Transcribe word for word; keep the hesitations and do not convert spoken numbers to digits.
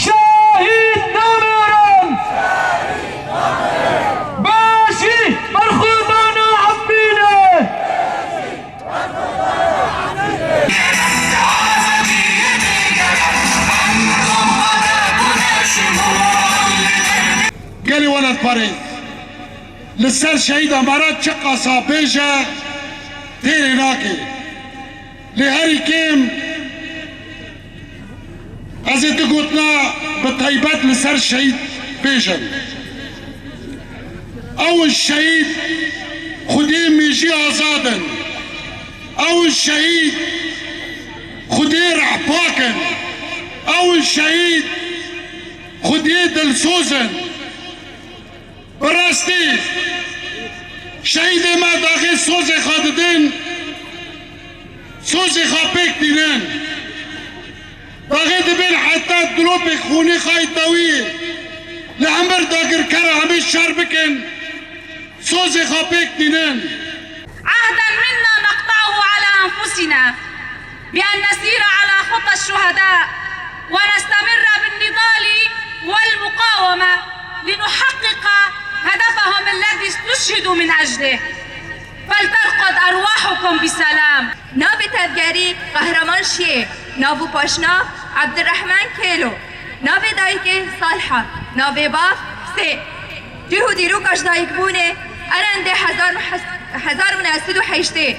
Şehîd namirin! Beşî berxwedana Efrînê! Gelê welatparêz, li ser şehîda me re çiqasa bêje têrê nake. Lê herî kêm ez ê du gotina bi taybet li ser şehîd bêjim. Ew in şehîd Xwedê mêjî azad in. Ew in şehîd Xwedê rehpak in. Ew in şehîd Xwedê dilsoz in. Bi rastî şehîdê me daxê sozê xwe didin, sozê xwe pêk tînin. Daxê dibin heta dilopê xûnê xwe yê tewî li hember dagirkera hemî şer bikin, sozê xwe pêk tînin. عهدا منا نقطعه على أنفسنا بأن نسير على خطى الشهداء ونستمر بالنضال والمقاومة لنحقق هدفهم الذي استشهدوا من أجله. فلترقد أرواحكم بسلام. Navê tevgerî Qehreman Şiyê, nav û paşnav Ebdirehman Kêlo, navê dayikê Salha, navê bav Husên. Cih û dîroka ji dayikbûnê: Erendê hezar û neh sed û heştê.